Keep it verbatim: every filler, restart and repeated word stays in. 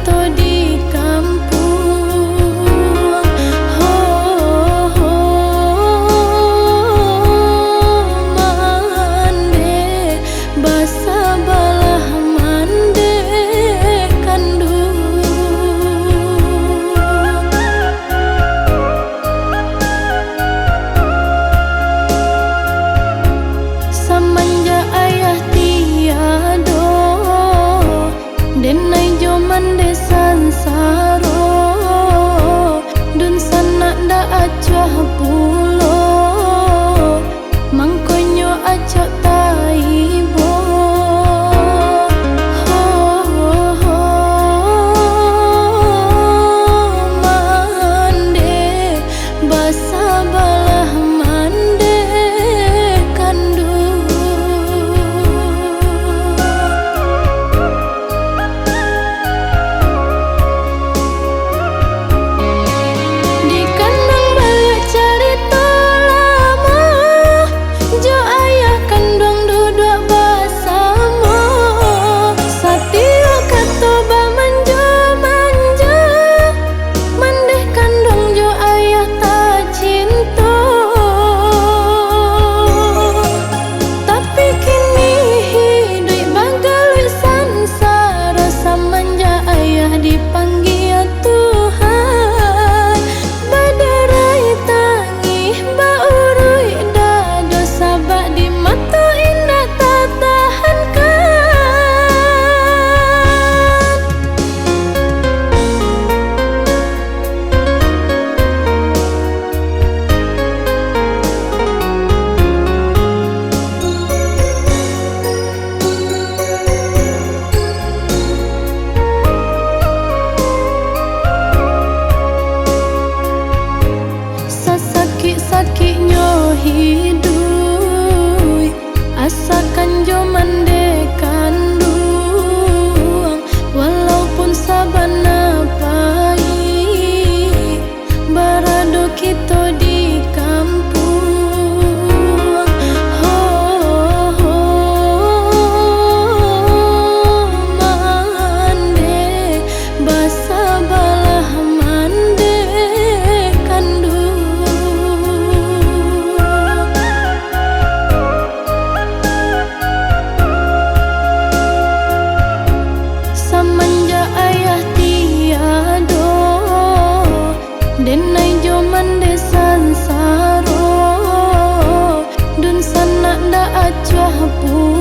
kito di kampuang. Ho, ho, mande, basabalah mande kanduang. Samanjak ayah tiado, denai jo mande sansaro, dunsanak ndak acuah pulo, mangkonyo acok taibo. Ho, ho, ho, mande, basabalah mande kanduang. Di kanduang baliak carito lamo, jo ayah kanduang duduak basamo. Satiok kato bamanjo-manjo, mandeh kanduang jo ayah tacinto. Tapi kini hiduik bagaluik sansaro, samanjak ayah dipanggia Tuhan. Badarai tangih, bauruik dado, sabab di mato indak tatahankan. Sasakik-sakiknyo hiduik, asakan jo mande kanduang, walaupun sabana payik, barado kito di kampuang. Ho, ho, mande, basabalah mande kanduang. Samanjak ayah tiado, denai jo mande sansaro, dunsanak ndak acuah pu-